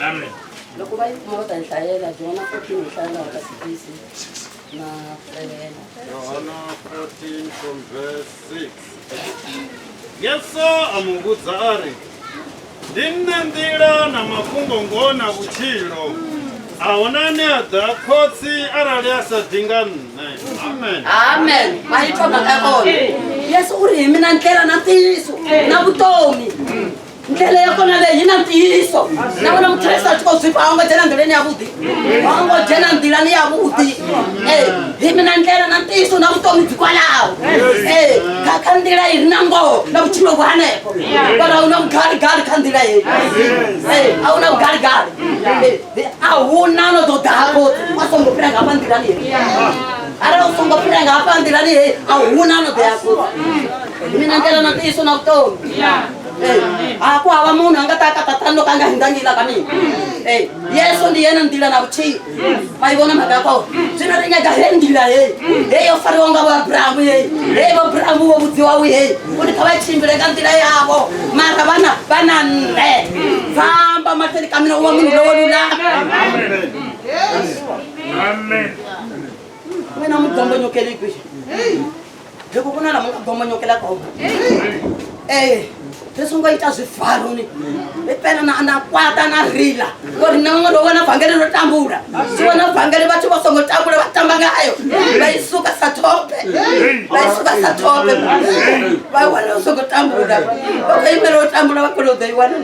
Amen. Loko va yi kuma va ta yi hlayela Johana 14 hi hlayela va ta sikisi na 7. Yohana 14 from verse 6. Yesu a mu vhudza a ri, Ndi nṋe nḓila na mafhungo-ngoho na vhutshilo. A huna ane a ḓa ha Khotsi arali a sa ḓi nga nṋe. Amen. Amen. Ma yi twa mhaka ya kona. Yesu u ri hi mina ndlela na ntiyiso na vutomi. Ndlela ya kona leyi yi na ntiyiso. Na vona Mukreste a tshi khou zwifha a ngo dzhena nḓilani yavhuḓi. A ngo dzhena nḓilani yavhuḓi. Ee, hi mina ndlela na ntiyiso na vutomi byi kwalaho. Ee, kha kha nḓila i ri na ngoho na vhutshilo vhu hanefho. Mara a hu na vhugaligali kha nḓila heyi. Ee, a hu na vhugaligali. Ee, a hu na no ḓo ḓa ha Khotsi a songo fhira nga hafha nḓilani heyi. Arali u songo fhira nga hafha nḓilani heyi a hu na no ḓo ya Khotsi. Hi mina ndlela na ntiyiso na vutomi. A ku hava munhu a nga ta ka tatana loko a nga hundzangi la ka mina. E Yesu ndi yena nḓila na vhutshilo. Ma yi vona mhaka ya kona. Zwino ri nyaga he nḓila heyi, heyi yo fariwa nga vho Abrahamu heyi, heyi vho Abrahamu vho vhudziwa u heyi uri kha vha tshimbile nga nḓila yavho, mara vhana vha na nṋe. Famba mahlweni ka mina u va munhu lowo lulama. Amen. N'wina mi gombonyokele kwihi? Hi ku ku na la mi nga gombonyokela kona. Ee, ri songo ita zwifaloni ri fhela na na kwata na rila ngori na vhaṅwe ro vhona vhangeli ro tambula zwi vhona vhangeli vhathu vha songo tambula vha tamba ngayo vha i suka sa thophe vha i suka sa thophe vha wana u songo tambula vha khou imela u tambula vha kone u ḓo i wana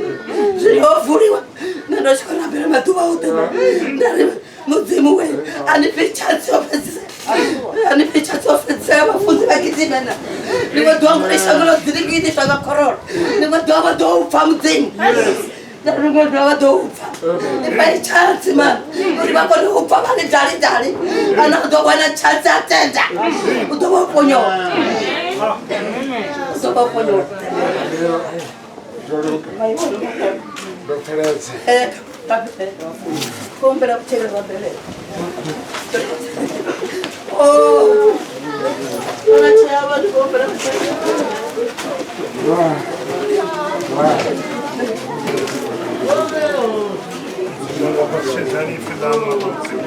zwino ho vuliwa nṋe ndo tshi khou rabela maḓuvha oṱhe nda ri Mudzimu we a ni fhe chance yo fhedzisela a ni fhe chance yo fhedzisela vhafunzi vha gidime na ḽiṅwe ḓuvha ngori shango ḽo ḓilingitiswa nga khorona ḽiṅwe ḓuvha vha ḓo pfa Mudzimu ḽiṅwe ḓuvha vha ḓo pfa ni fhe chance man uri vha kone u pfa vha ḽi dali dali ana u ḓo wana chance a tenda u ḓo vha u ponyoka u ḓo vha u ponyoka. Ndo pfeledza. Kumbela kuthele rabele. Oh. Ona chava kumbela kuthele. Vha tshedzani ipfi ḽaṋu ḽa Mudzimu.